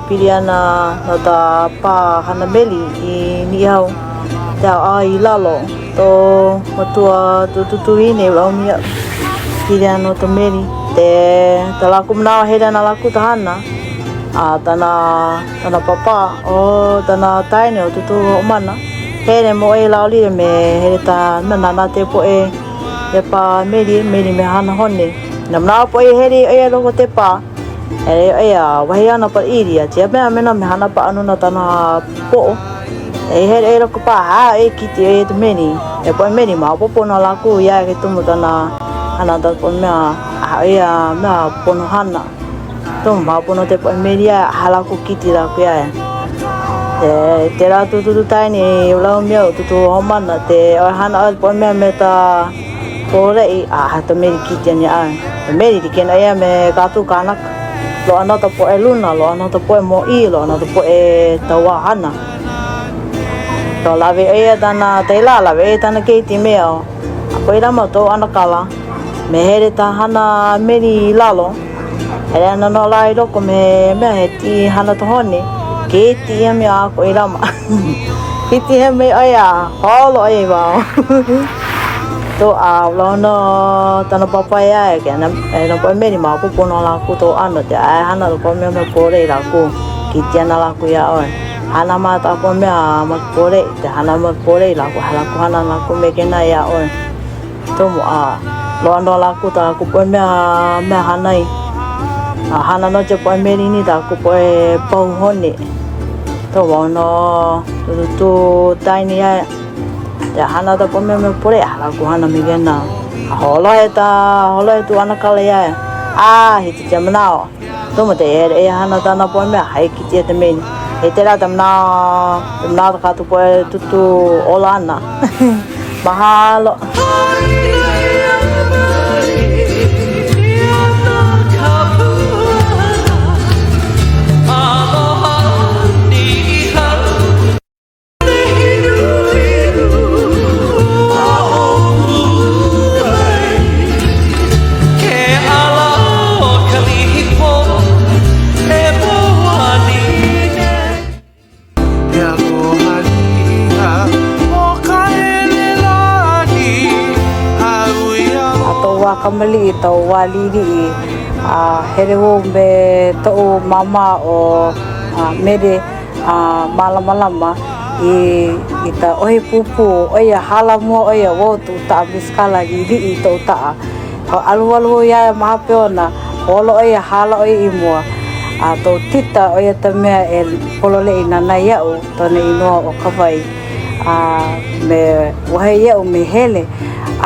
pili ana no ta pā hana meli i Niʻihau. Te ao a i lalo to matua tututuine ula umi iaʻu. Pili ana no ta meli. Te ta laku manawa hele ana laku ta hana. A tana tana papa o tana taine o tutu hoʻomana. Hele mo e laolile me hele ta mea nana te poʻe e pā meli, meli me hana hone. Na manawa poʻe i hele i loko te pā. Hele ʻo ia, wahi ana pa ʻili, a tia mea mena me hana paʻa nona tana poʻo. E hele e loko pā, a e kiti e te meli. E poʻe meli, maopopo na lākou iā ke tumu tana hana ta poʻe mea, a ʻo ia mea pono hana. Tumu maopono te poʻe meli a ha lākou kiti lākou iā ia. Te, te rā tututu taini, o lau mea o tutu homana, te ʻoe hana ʻoe te poʻe mea me ta Pōleʻi, a ha ta meli kiti ani ʻae. Ta meli like nō ia me kātou kānaka. Loaʻa nō ta poʻe luna, loaʻa nō ta poʻe mōʻī, loaʻa nō ta poʻe tauā hana. To lawe ʻo ia tana taila, lawe ʻo ia tana keiki mea o. A koe lama tou ʻanakala, me hele ta hana meli i lalo, hele ana nō lā i loko me mea he ti hana tohone, ke ti ia mea a koe lama. Hiti he mea ʻo ia, holo ʻo ia i wao. To a lono tana papa ia e ke ana e no poe meri maopopo no lākou tou ʻano te ae hana to poe mea me pōlei lākou kiti ana lākou iā ʻoe hana ma ta poe mea ma pōlei te hana ma pōlei lākou ha lākou hana lākou me kēnā iā ʻoe tomu a loa no lākou ta lākou poe mea mea hānai a hana no te poe meri ni ta lākou poe pau hone to no tu taini ia. Te hana ta poe mea me pore a lākou hana me kēnā. A holo e ta, holo e tu ʻanakala iā ia. A, hiti te manao. Tumu te ere e hana tana poe mea, hai kiti e te meni. He te rā te manao, te manao ta kātou poe tutu ola ana. Mahalo. A toʻu wā kamaliʻi, toʻu wā liʻiliʻi, a hele wau me toʻu māmā ʻo Mele a mālamalama i i ka ʻohi pūpū, ʻo ia hala mua ʻo ia, wau toʻu taʻa bisikala liʻiliʻi toʻu taʻa. Alualu wau iā ia ma hope ona, holo ʻo ia, hala ʻo ia i mua. A toʻu tita, ʻo ia ka mea e pololeʻi nānā iaʻu, kona inoa ʻo Kawai, a me wahi iaʻu me hele.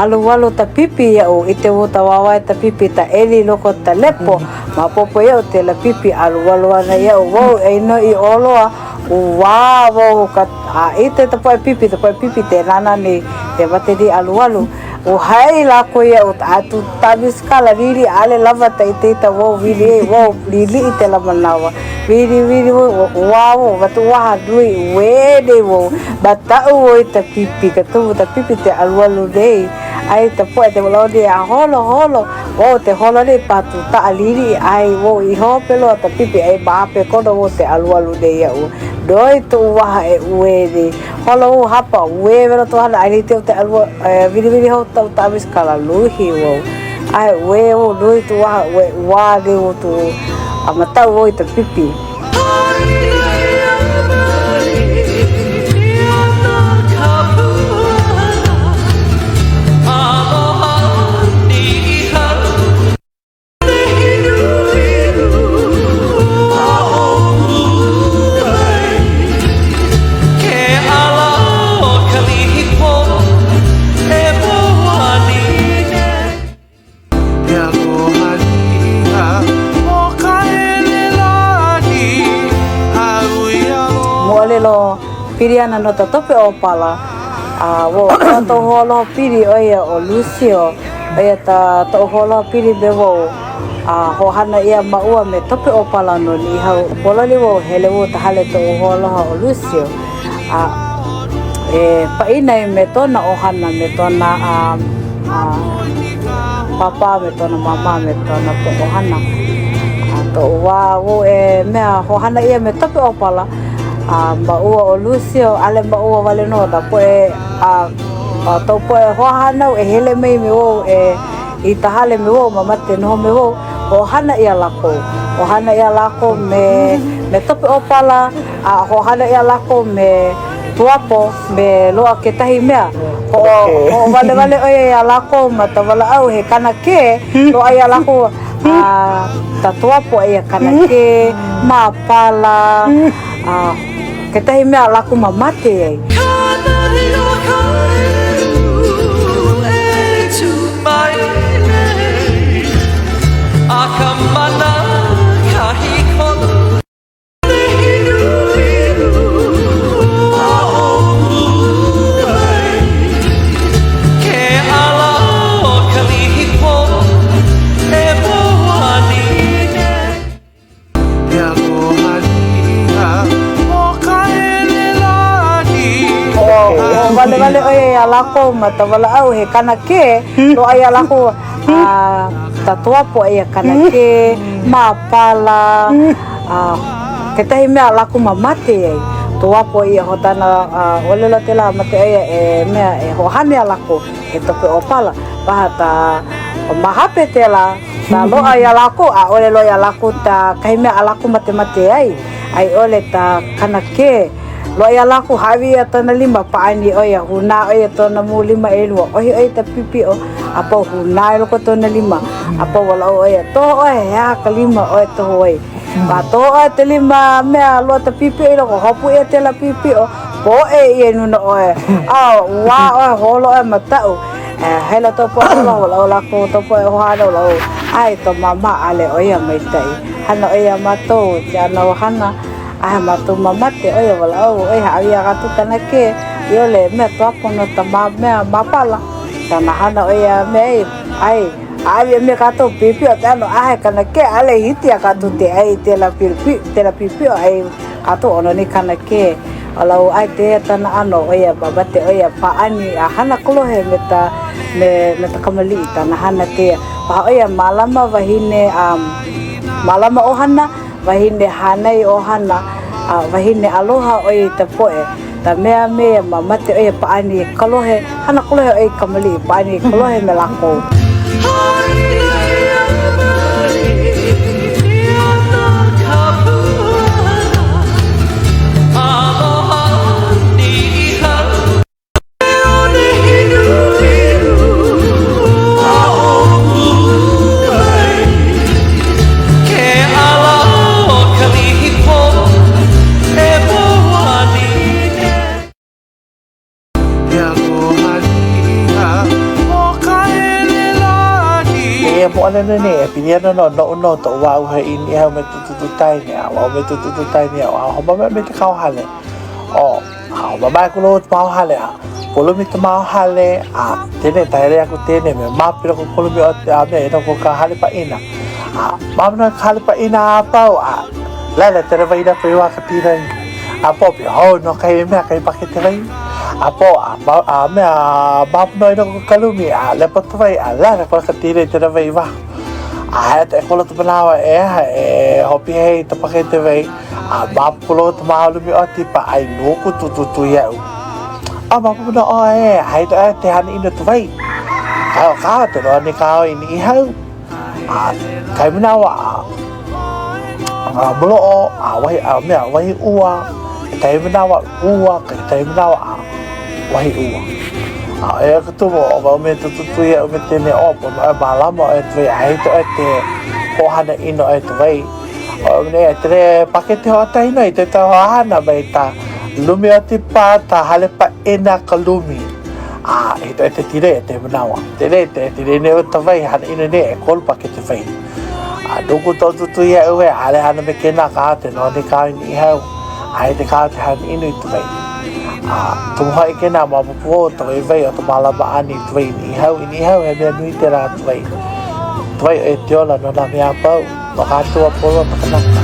Alualu ta pipi iaʻu, ʻike wau ta wāwae ta pipi ta ʻeli i loko o ta lepo. Maopopo iaʻu tela pipi alualu ana iaʻu wau e ino i ʻoloa uwā wau ka a ʻike ta poʻe pipi ta poʻe pipi te nānā nei te bateri alualu uhae lākou iaʻu a tu ta bisikala lili ʻaʻole lawa ta ikaika wau wili ai wau liʻiliʻi kēlā manawa wiliwili wau uwā wau watu waha nui uē nei wau makaʻu wau i ka pipi ka tumu ka pipi ke alualu nei ai ka poʻe te walaʻau nei a holo holo Wau te holo nei patu taʻa liʻiliʻi ai wau i hope loa ta pipi ai ma hape kono wau te alualu nei iaʻu. Noi toʻu waha e uē nei. Holo wau hapa, uē wela to hana ai te te alua e wiliwili hou taʻu taʻa bisikala luhi wau. Ai uē wau nui toʻu waha uē uā nei wau tu a mataʻu wau i ta pipi. He aloha liha o ka ʻElelani, a ui aloha. Moʻolelo pili ana no ta tope ʻōpala, a ua ʻo toʻu hoaloha pili ʻo ia ʻo Lucio, ʻo ia ta toʻu hoaloha pili me wau, a hoʻohana ʻia māua me tope ʻōpala no Niʻihau. Pōloli wau, hele wau ta hale toʻu hoaloha ʻo Lucio, a e paʻina me tona ʻohana, me tona pāpā, me tona māmā, me tona poʻe ʻohana. Toʻu wā wau e mea hoʻohana ʻia me tope ʻōpala, a ma ua ʻo Lucio, ʻaʻole ma ua wale nō ka poʻe a toʻu poʻe hoahānau e hele mai me wau e i ka hale me wau, mamate noho me wau, hoʻohana ʻia lākou. Hoʻohana ʻia lākou me me tope ʻōpala, a hoʻohana ʻia lākou me tuapo, me loaʻa kekahi mea. Hoʻo, hoʻowalewale ʻo ia iā lākou ma ka walaʻau he kanakē, loaʻa iā lākou a ka tuapo eia kanakē, māpala, a kekahi mea a lākou mamate ai. Hoʻowalewale ʻo ia iā lākou ma ka walaʻau he kanakē, loaʻa iā lākou a ka tuapo eia kanakē, māpala, a kekahi mea a lākou mamate ai. Tuapo ia hotana a ʻōlelo tēlā mate ʻo ia e mea e hoʻohana iā lākou he tope ʻōpala. Paha ka ma hape tēlā. Ka loaʻa iā lākou, ʻaʻole loa iā lākou ta kahi mea a lākou matemate ai, a i ʻole ta kanakē. Loaʻa iā lākou, hāʻawi ʻia tona lima, pāʻani ʻo ia, hūnā ʻo ia tona mau lima ʻelua, ʻohi ʻo ia ta pipiʻo, a pau hūnā i loko tona lima, a pau walaʻau ʻo ia, toho ʻoe, he aha ka lima ʻoe toho ai? A toho ʻoe ta lima mea loaʻa ta pipiʻo i loko, hopu ʻia tēlā pipiʻo, poʻe ʻia i nuna ʻoe, a uā ʻoe, holo ʻoe mataʻu. Hele tou poʻe hola hola o lākou tou poʻe hoahānau lākou, ʻae to māmā ʻaʻole ʻo ia maikaʻi. Hana ʻo ia mātou ke ana o hana, ʻae mātou mamate ʻo ia walaʻau ʻo ia hāʻawi iā kātou kanakē i ʻole mea tuapo no ta mea māpala. Kana hana ʻo ia mea ei, ʻae hāʻawi ʻia me kātou pipiʻo ke ʻano ʻae kanakē ʻaʻole hiki iā kātou ke ʻai i tēlā tēlā pipiʻo ʻai kātou ʻono nei kanakē. ʻAlau ʻae tēia tana ʻano, ʻo ia mamate ʻo ia pāʻani a hana kolohe me ta me me ta kamaliʻi tana hana tēia. Paha ʻo ia mālama wahine a mālama ʻohana, wahine hānai ʻohana, a wahine aloha ʻo ia i ta poʻe. Ta mea me ia mamate ʻo ia pāʻani kolohe, hana kolohe ʻo ia i kamaliʻi, pāʻani kolohe me lākou. Kēia moʻolelo nei e pili ana no noʻu nō toʻu wā uhe i Niʻihau me Tutututai a wau me Tutututai a homa me te kauhale. O, a homa mai ku lo te hale a polumi te mau hale a tēnei taere aku tēnei me māpila ko polumi o te a me no ko ka hale paʻina. A māmana ka hale paʻina a pau a laila te rewa ina pe wā ka tīrai. A pō pia hou no kahi mea kahi pakete wai. A pō a ma a mea māpuna i loko ka lumi a lepa te wai a laila koe ka tīrei te rewa i waho. A hae te kola te manawa e aha e hopi hei te pakete wai a māpulo te mālumi o tipa ai nōku tututu iau. A māpuna o e hai te te hana ina te wai. Ka o ka te roa ni ka o i ni hau. A kai manawa a a moloʻo a wahi a mea wahi ua ke kai manawa ua ke kai manawa a wahi ua. A e ka tumu o wau me tututu ia me tēnei o pono e mālama e tui a hei to e te hoʻohana ʻino e te wai. O me e tere pakete hoʻotahi no i te tau hoʻohana mai ta lumi o te pā ta hale paʻina ka lumi. A he to e te tire e te manawa. Tere te tire nei o ta wai hana ʻino nei e kolu pakete wai. A nuku tō tutu ia ue, ale hana me kēnā ka te noa ni kā i Niʻihau, a he te kā te hana inu i te wai. A tumu haʻi kēnā ma mapu o te wai wai o te mālama ani i te wai i Niʻihau. I Niʻihau he mea nui tērā te wai. Te wai o e te ola no nā mea a pau, no kā tua polo no kanaka.